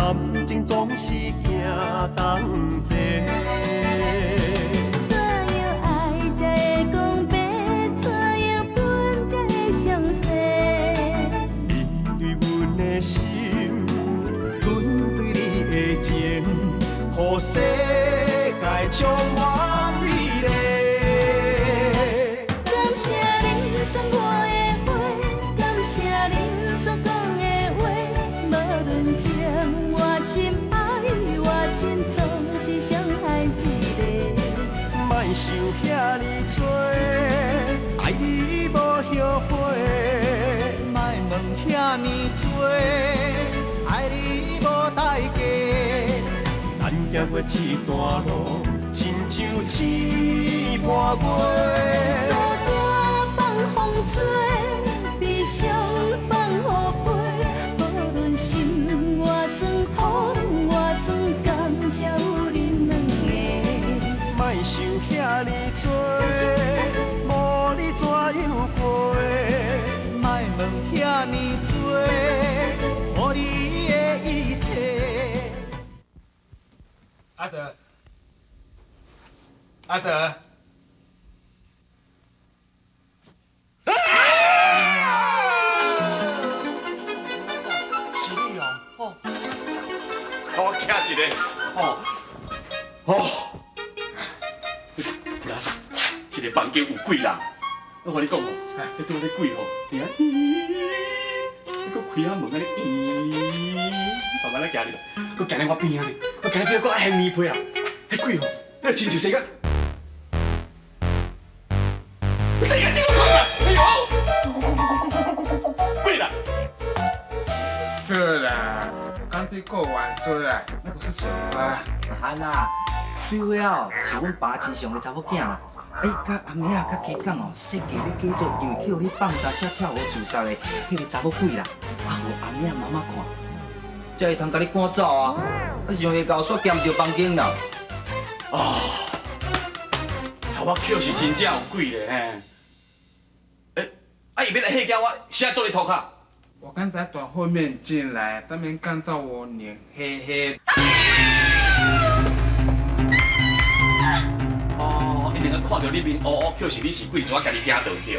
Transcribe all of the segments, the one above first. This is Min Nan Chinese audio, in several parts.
感情總是行同齊。怎樣愛才會講白？怎樣分才會詳細？你對阮的心，阮對你的情，予世界充滿美麗。感謝恁送我的花，感謝恁所講的話，無論情偌深，愛偌深，總是傷害一个。莫想遐爾多，愛你無後悔。莫問遐爾多，愛你無代價。咱行過這段路，親像星伴月。孤單放風吹，悲傷放雨飞，無論心偌酸，風偌酸，感謝有恁兩个。莫想遐爾多，無你怎樣過？莫問遐爾多，予你的一切。阿德，阿德，是你哦，哦，我徛一个，哦，哦，普拉薩，這个房間有鬼啦！我共你講哦，彼拄仔鬼吼，佇遐，閣開仔門按呢，咦，慢慢咧行入來，閣行咧我邊仔呢，我行咧邊仔閣愛掀棉被啦，彼鬼吼，你親像生甲，生甲這麼快啦！哎喲，鬼啦！說啦，我剛對顧員說啦，那個是什麼啊？啊啦，水花哦，是阮爸親上的查某囝啦。哎，佮阿妹仔佮加講哦，設計欲假做，因為去予你放沙車跳河自殺的彼个查某鬼啦。啊，予阿妹仔媽媽看，才會通共你趕走啊。啊，上下厚煞兼著房間啦。哦，我確實真正有鬼咧嘿！欸，啊伊欲來嚇驚我，啥倒佇塗跤？我剛才從後面進來，他們看到我臉黑黑。哦，一定閣看著你面烏烏，確實你是鬼，怎啊家己驚倒對？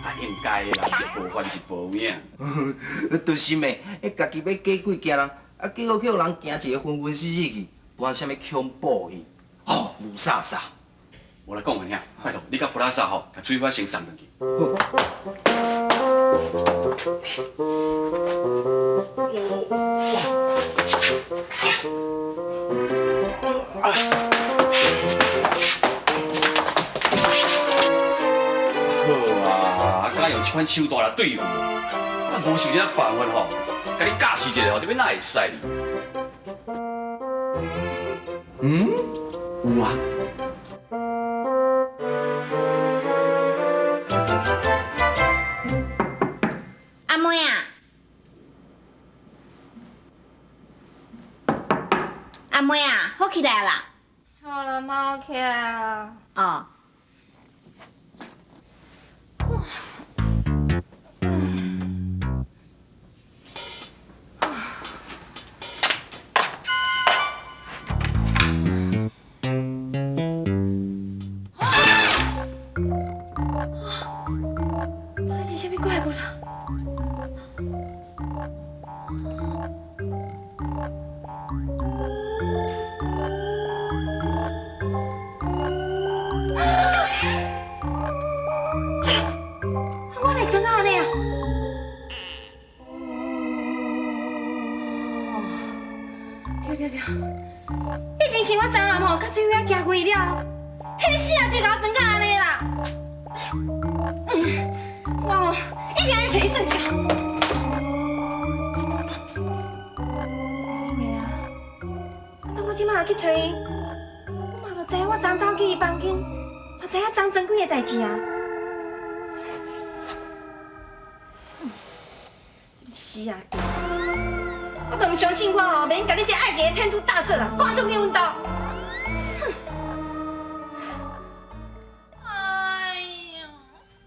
啊，應該的啦，一步還一步有影。就是咩，彼家己欲假鬼驚人，啊，結果去予人驚一个昏昏死死去，無啥物恐怖戲，哦，霧煞煞。無啦，講完遐，拜託你佮普拉薩吼，共水花先送轉去。好啊，敢用這款手段來對付我，啊，無想這辦法吼，共你教示一下吼，這欲哪會使哩？嗯，有啊。阿妹啊，阿妹啊，好起來啦！好了，嘛好起來啊。哦。到底是啥物怪物啊？我哪會裝到按呢啊？哦，對對對，一定是我昨暗吼，佮水尾仔行開了，彼个死阿弟共我裝到按呢啦！我吼一定愛揣伊算賬。因為啊，啊，當我這擺若去揣伊，我嘛就知影我昨走去伊房間，嘛知影昨裝鬼的代誌啊。哼，這个死阿弟，我都毋相信我吼，免共你這愛情的騙子大赦啦，趕出去阮兜。哎呀，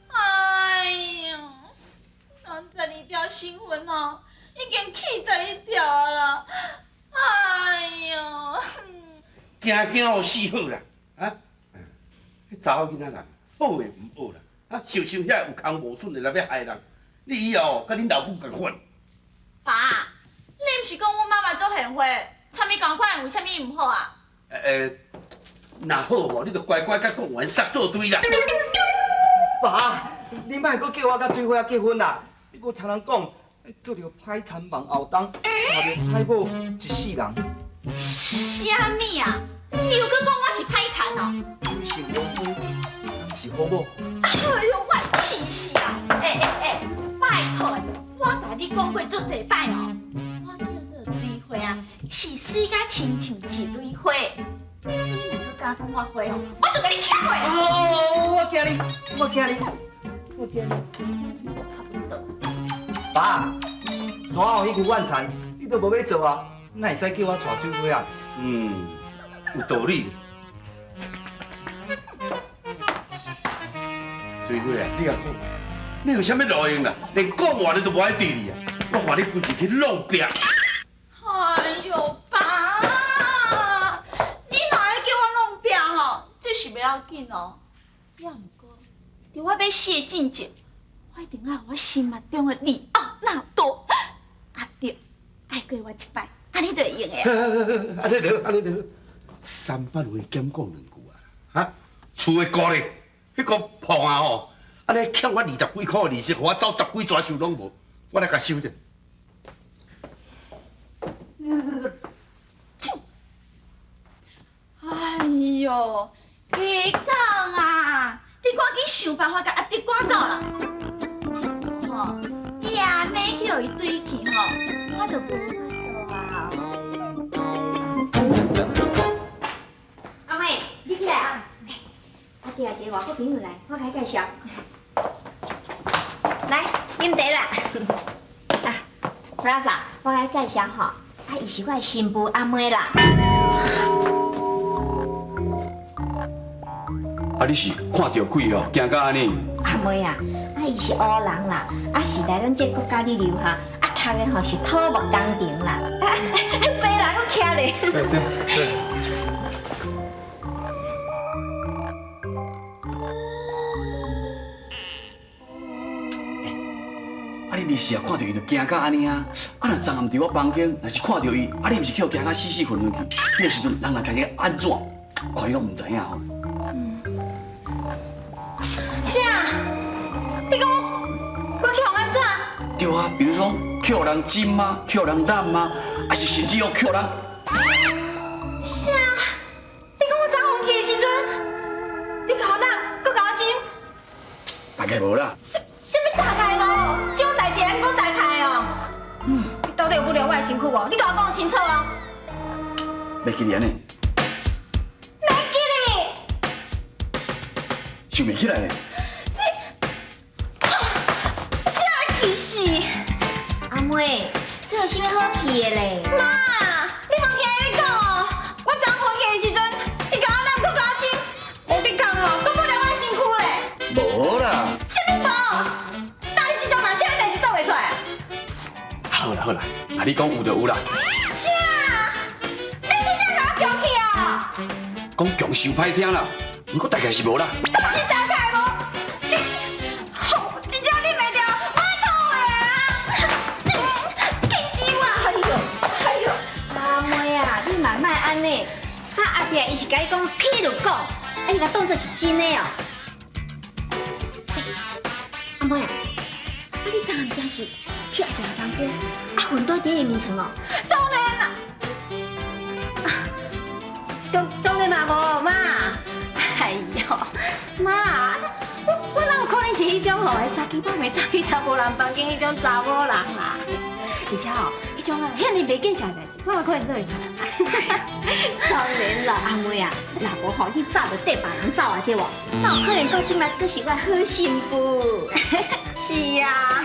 哎呀，咱十二條新聞哦，已經去十一條啦，呦！驚驚予死好啦，啊！彼查某囡仔人好會毋好啦，啊！想想遐有空無筍的來欲害人，你以後佮恁老母仝款。爸，你毋是講阮媽媽足賢惠，參伊仝款有啥物毋好啊？若好吼，你就乖乖佮顧員殺做對啦。爸，你莫閣叫我佮水花仔結婚啦！你無聽人講，做著歹田望後冬，娶著歹某一世人。啥物啊？你又閣講我是歹田哦？水性楊花，敢是好某？哎喲，我氣死啊！拜託，我共你講過足濟擺哦，我叫做水花啊，是水甲親像一蕊花。你若閣敢講我花哦，我就共你掐落。哦，我驚你，我驚你，我驚你。差不多。爸，山後彼區怨田，你都無欲做啊，哪會使叫我娶水花啊？嗯，有道理。水花啊，你共講，你有啥物路用啦？連講話你都無愛對你啊！我看你規日去弄壁。哎喲，爸，你若愛叫我弄壁吼，這是袂要緊哦。也毋過，佇我欲死的進前，我一定愛予我心目中的李奧納多阿德愛過我一擺，按呢就會用的。按呢著，按呢著，三百話減講兩句啊！哈，厝的顧咧，彼個胖啊吼，按呢欠我20幾箍的利息，予我走10幾逝壽攏無，我來共收著。哎喲，加講啊！你趕緊想辦法共阿德趕走啦！吼，你阿妹去予伊追去吼，我就無法度啊！阿妹，你起來啊！我帶一個外國朋友來，我共你介紹。來，啉茶啦！啊，Plaza，我共你介紹吼，啊，伊是我的新婦阿妹啦。啊！你是看著鬼哦，驚甲按呢？阿妹啊，啊伊是烏人啦，啊是來咱這國家裡留學，啊讀的吼是土木工程啦。啊，濟人閣徛咧。對對對。啊！你日時啊看著伊就驚甲按呢啊！啊若昨暗佇我房間，若是看著伊，啊你毋是去予驚甲死死混混去？彼個時陣人若開始按怎？看你攏毋知影吼。啥？你講我去予按怎？對啊，比如講去予人針啊，去予人攬啊，還是甚至於去予人。啥？你講我昨昏去的時陣，你共我攬，閣共我針？大概無啦。啥物大概無？這種代誌按講大概哦？嗯，你到底有不了我的身軀無？你共我講清楚哦。袂記得按呢？袂記得。想袂起來咧。氣死！阿妹，這有啥物好氣的咧？媽，你無聽伊咧講哦，我昨昏去的時陣，伊共我攬，閣共我親，無抵抗哦，閣不了我身軀咧。無啦。啥物無？那你這種人，啥物代誌做袂出來啊？好啦好啦，啊你講有就有啦。啥？你真正共我強起啊？講強傷歹聽啦，毋過大概是無啦。閣是大概無？你，好，真正忍袂著，我吐的啊！氣死我！哎喲，哎喲，阿妹啊，你嘛莫按呢。啊，阿弟伊是共你講，譬如講，啊，你共當作是真的哦。阿妹啊，啊你昨暗真是去阿弟房間，啊昏倒佇伊眠床哦？當然啦，當然嘛無媽。哎喲，媽，我哪有可能是彼種吼，三更半暝走去查某人房間彼種查某人啦？而且吼，彼種啊，遐爾袂見食的代誌，我哪可能做會出來？當然啦，阿妹啊，若無吼，你早就綴別人走啊，對無？哪有可能到這擺閣是我好新婦？是啊，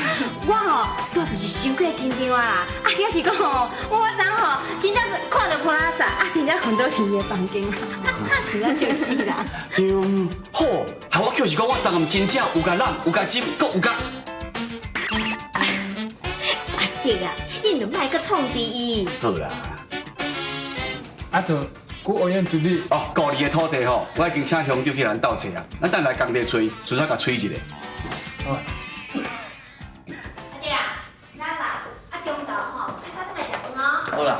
我吼拄仔就是傷過緊張啊，啊，抑是講吼，我昨吼真正看著普拉薩，啊，真正昏倒佇伊的房間啊，真正笑死人。對，好，啊，我就是講我昨暗真正有共攬，有共針，閣有共。阿弟啊，你就莫閣創治伊。好啦。啊，啊，就古乌烟一日。哦，故里的土地吼，我已经请乡长去咱斗找啊，咱等来工地揣，顺便共催一下。好。阿弟啊，咱来，啊中昼吼，较早转来食饭哦。好啦。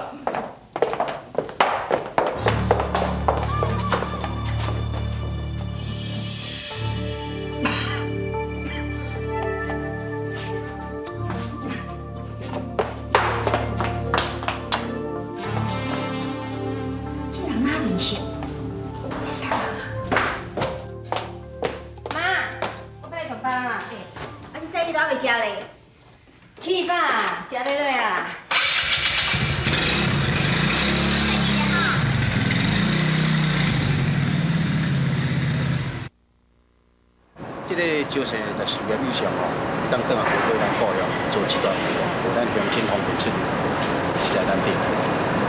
这人哪面熟？是啥人啊？妈，我欲来上班啊。啊，你早起都还袂食咧？去吧，食欲落啊。这个招生在事业以上吼，会当转来回归咱故乡做这段为咱乡亲方便出力，实在难得。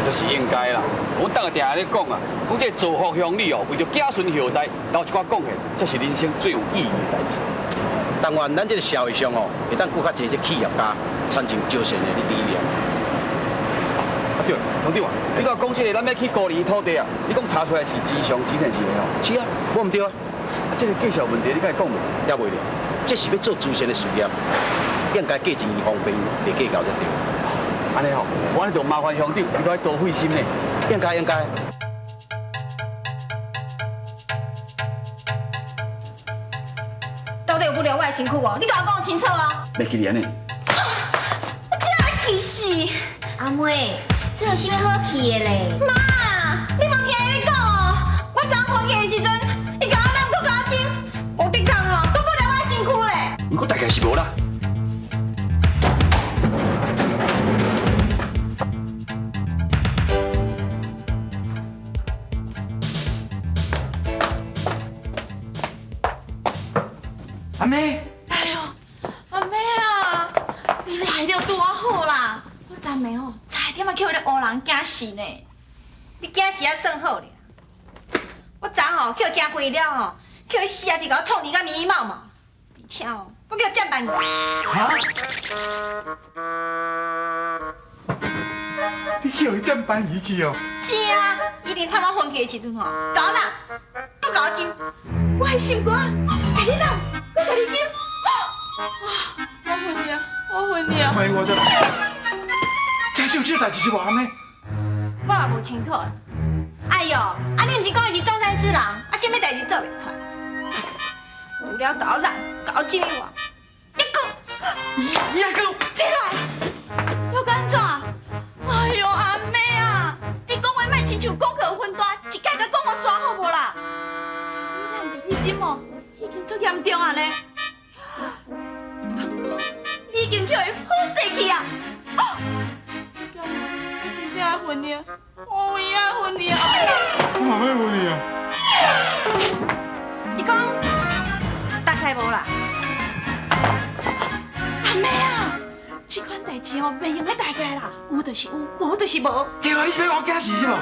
这是应该啦。阮当个定定咧讲啊，讲这造福乡里哦，为著子孙后代留一寡贡献，这是人生最有意义的代志。但愿咱这个社会上吼，会当阁较济这企业家产生招贤的理念。啊对，乡长啊，你甲我讲这个，咱欲去高丽土地啊，你讲查出来是真相真善是的哦？是啊，我毋对啊。啊，这个继承问题你敢会讲无？也袂了，这是欲做慈善的事业，应该继承伊方便，袂计较才对。按呢吼，我按呢就麻烦乡长，你都爱多费心呢。应该应该。到底有不了我的身躯无？你共我讲清楚哦！袂记得呢。我真来气死！阿妹，这有啥物好气的咧？妈，你无听伊咧讲哦？我昨昏去的时阵，伊共我揽，阁共我亲，无抵抗哦，阁不了我的身躯咧。毋过大概是无啦。阿妹，哎呦，阿妹啊，你来了拄仔好啦！我昨暝哦，差点仔去予彼乌人惊死呢。你惊死还算好咧。我昨吼去予惊开了吼，去予死啊！直共我创腻甲密密麻麻，而且哦，阁叫占班去。哈？你去予伊占班仪去哦？是啊，伊连探我昏去的时阵吼，共我揽，阁共我亲，我的心肝，共你揽，阁共你亲。哇！我昏去啊！我昏去啊！莫我这来，真是有这代志是无阿妹？我也无清楚。哎哟，啊你毋是讲伊是中山之人，啊啥物代志做袂出来？除了共我揽，共我亲以外，你阁，你还阁起来，要按怎？哎哟，阿妹啊，你讲话莫亲像讲课分大，一概共讲予煞好无啦？你揽共你亲哦，已经足严重啊咧。敢讲你已经叫伊好势去啊！我真正爱恨你，我有影爱恨你啊！我嘛欲恨你啊！伊讲大概无啦。阿妹啊，这款代志哦，袂用咧大概啦，有就是有，无就是无。对啊，你是欲我惊死是无？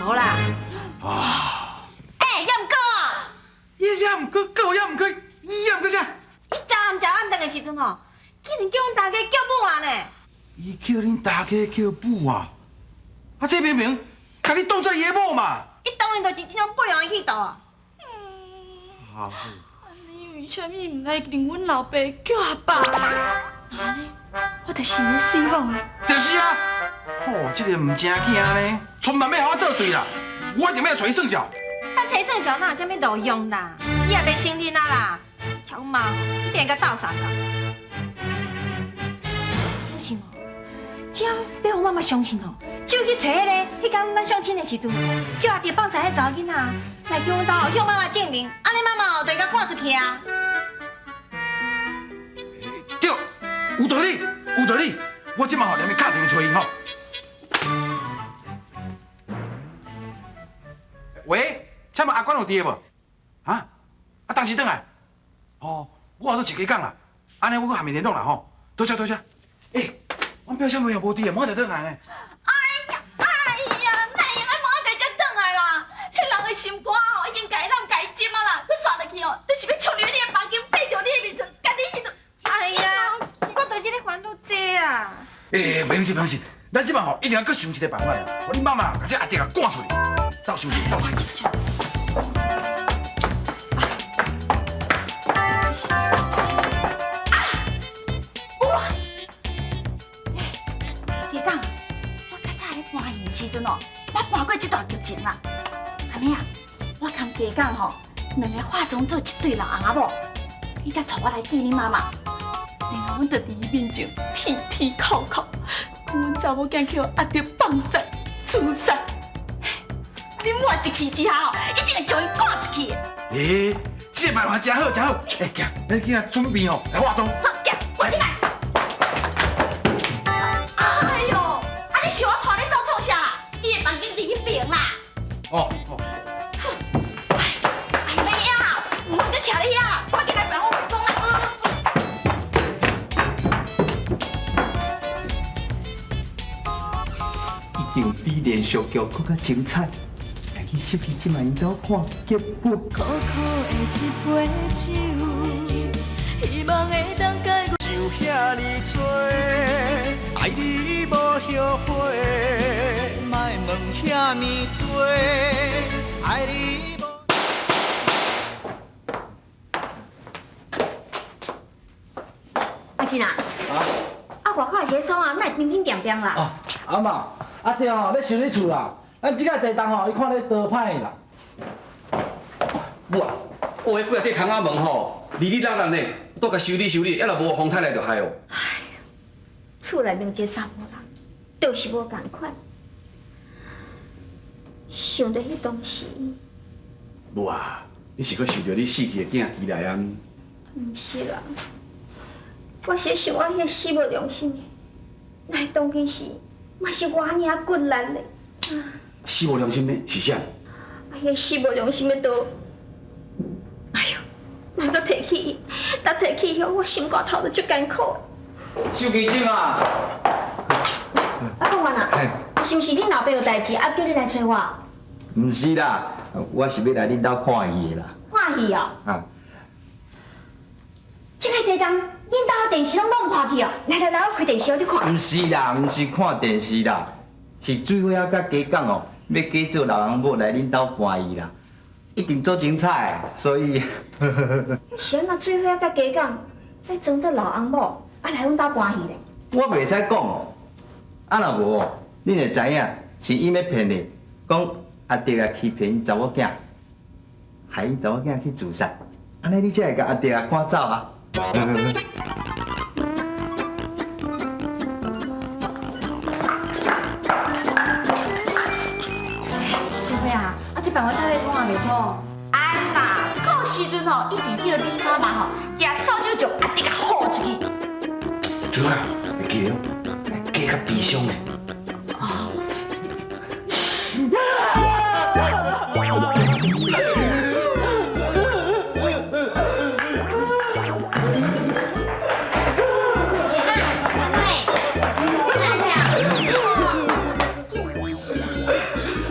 无啦。啊！欸，也毋过啊！伊也毋过，阁有也毋过，伊也毋过啥？伊昨暗食暗顿的时阵吼，竟然叫阮大家叫母啊呢！伊叫恁大家叫母啊？啊，这明明共你当做伊的某嘛！伊当然就是这种不良的气度啊！啊，你为啥物毋来认阮老爸叫阿爸？那呢，我就是你的水某啊！就是啊！吼，这个毋正经呢，春万欲予我做对啦，我一定欲揣伊算账。咱揣算账哪有啥物路用啦？伊也袂承认啊啦！像阮妈，一定共斗相共。你是无？只要欲予妈妈相信吼，就去揣彼个，彼工咱相亲的时阵，叫阿弟放屎彼查某囡仔来去阮兜向妈妈证明，按呢妈妈哦就会共赶出去啊。对，有道理，有道理。我这马吼连伊敲电话揣𪜶吼。喂，请问阿关有伫的无？啊？啊，当时转来？哦，我后做一家讲啦，按呢我阁下面联络啦吼。多谢多谢。欸，阮表小妹也无伫的，明仔载转来呢。哎呀哎呀，哪会用爱明仔载才转来啦？彼人的心肝哦，已经共伊揽共伊针啊啦，阁煞落去哦，就是欲冲入你的房间，背著你的面床，共你彼度。哎呀，我就是咧烦恼这啊。欸，袂用紧，袂用紧，咱這擺吼一定要閣想一個辦法，予恁媽媽共這阿弟仔趕出去，鬥想一個，鬥想一個。有啊！欸，家講，我較早咧搬戲的時陣哦，捌搬過這段劇情啦。按呢啊，我共家講吼，兩个化妝做一對老翁仔某，你才帶我來見你媽媽。然後阮就佇伊面前啼啼哭哭，講阮查某囝去予阿弟放殺、自殺。恁媽一氣之下吼，一定會將伊趕出去的。欸，這個辦法真好，真好。欸，行，咱去遐準備吼，來化妝。好，行，趕緊來。哎呦，啊你是我拖你走創啥啦？你的房間佇彼邊啦。哦哦。哎呀，毋通閣徛咧遐，趕緊來幫我化妝啦！一定比連續劇閣較精彩。來去小琪這擺𪜶兜看結尾。苦苦的一杯酒，希望會當解決。想遐呢多，愛你無後悔，莫問遐呢多，愛你無。阿珍啊，啊外口是爽啊，哪會乒乒乓乓啦？哦，阿媽，阿對吼，咧修理厝啦。咱這个地動吼，伊看咧倒歹啦。母啊，哦，彼幾仔塊窗仔門吼，離離落落呢，都共修理修理，抑若無風太來就害哦。厝內面有一个查某人，就是無仝款。想著彼當時，母啊，你是閣想著你死去的囝寄來啊？毋是啦，我是想我彼个死無良心的，哪會當其時嘛是偌爾骨力咧。死無良心的是啥？啊，彼个死無良心的都，哎呦，莫閣提起伊，若提起伊，我心肝頭都足艱苦的。秀琪姐啊！啊，講完啦，是毋是恁老爸有代誌啊，叫你來揣我？毋是啦，我是欲來恁兜看戲的啦。看戲哦？啊。這个地動，恁兜電視攏弄破去哦！來來來，我開電視予你看。毋是啦，毋是看電視啦，是水火仔佮雞公哦，欲假做老翁某來恁兜搬戲啦，一定足精彩，所以。是按怎水火仔佮雞公欲裝做老翁某，啊來阮兜搬戲咧？我袂使講，啊若無，恁會知影是伊欲騙你，講阿弟啊欺騙𪜶查某囝，害𪜶查某囝去自殺，按呢你才會共阿弟啊趕走啊。小慧啊，啊這擺我帶你講也袂妥。安啦，到時陣吼，一定叫你媽媽吼，舉掃帚將阿弟共呼出去。水火，會記得哦，加較悲傷的。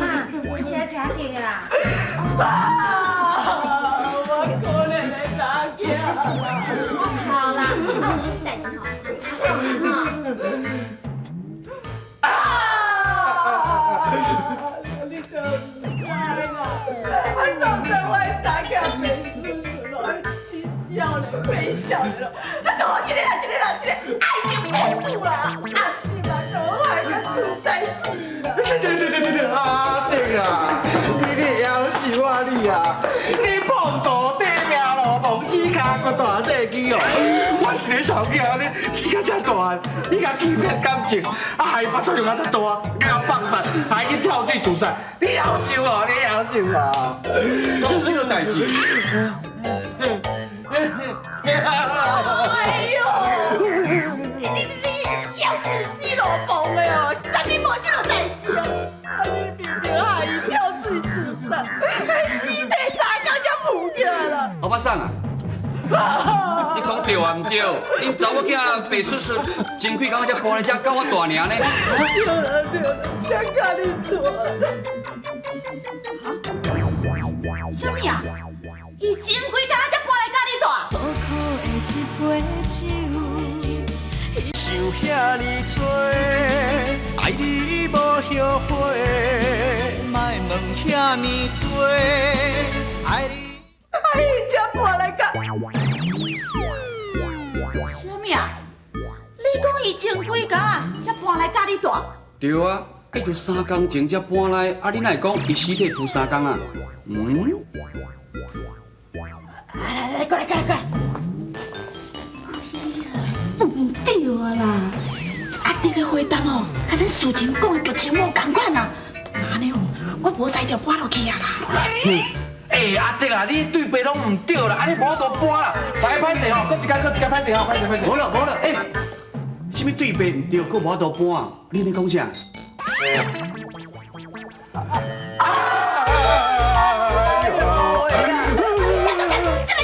媽，你是來揣阿弟的啦？我可憐的查囝啦！好啦，啊有啥物代誌吼？講啊！你都毋知啦！我上次我的查囝变输输咯，真少年变少年咯，啊，就好这个啦，这个啦，这个爱情骗子啦，啊是嘛，都害个自在死啦！对对对对对，阿弟啊，你夭寿啊你啊！你碰到地命咯，碰死跤骨大细支哦！我一个查某囝按呢，死甲遮大汉，你共欺骗感情，啊害腹肚用啊遮大，共放杀，害去跳水自杀，你夭寿哦，你夭寿啊！讲這个代誌。哎呦，你夭壽死落崩的哦，啥物無這个代誌哦？啊，你明明害伊跳水自殺，死地三工才浮起來啦！歐巴桑啊，你講對啊毋對？𪜶查某囝白雪雪，前幾工才搬來遮佮我大爾呢。對啦對啦，才佮你大。啥物啊？伊前幾工才搬來佮你大。苦苦的一杯酒。想遐呢多，愛你這呢多，愛你。哎，才搬來甲。啥物啊？你講伊前幾工才搬來佮你住？對啊，伊就三工前才搬來，啊，你哪會講伊屍體鋪三工啊？嗯？來來來，過來過來過來。毋對啊啦，阿弟的回答哦，佮咱事前講的劇情無仝款啊。按呢哦，我無才調搬落去啊啦。欸，阿弟啊，你對白攏毋對啦，按呢無法度搬啦。大家歹勢吼，閣一工，閣一工歹勢吼，歹勢歹勢。無啦無啦，欸，啥物對白毋對，閣無法度搬？你咧講啥？這個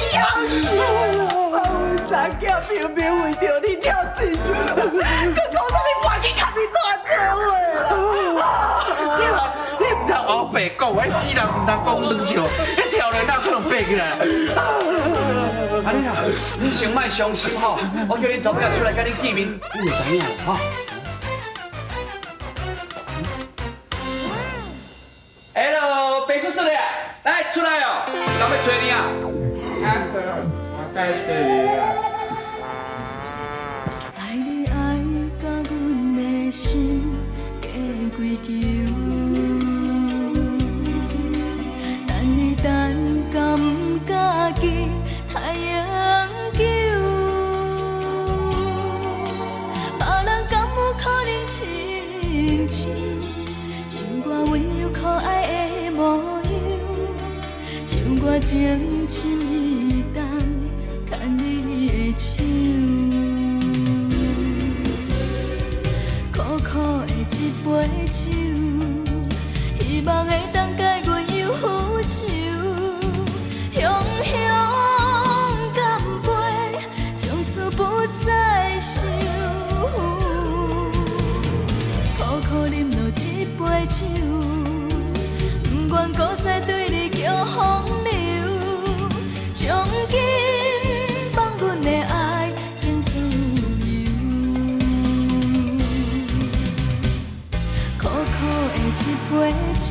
夭壽，我查囝明明為著你跳水自殺，閣講啥物搬去佮伊住做伙啦？對啦，你毋通烏白講，彼死人毋通講耍笑，彼跳落哪有可能爬起來？按呢啦，你先莫傷心吼，我叫恁查某囝出來佮恁見面，你就知影啦吼。Hello，白叔叔的，來出來哦，有人欲揣你啊。阿祖，我在這裡啊。愛你愛甲阮的心加跪求，等你等甲毋家己太永久，別人敢有可能親像像我溫柔可愛的模樣，像我情深意重牽你的手。苦苦的一杯酒，希望會當解阮憂愁。雄雄乾杯，從此不再愁。苦苦啉落一杯酒，不願閣再對你叫風流，將今放阮的愛真自由。苦苦的一杯酒，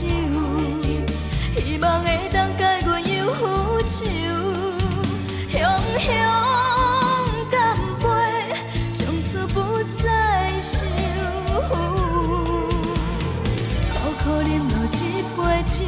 希望會當解阮憂愁。雄雄乾杯，從此不再愁。苦苦啉落一杯酒，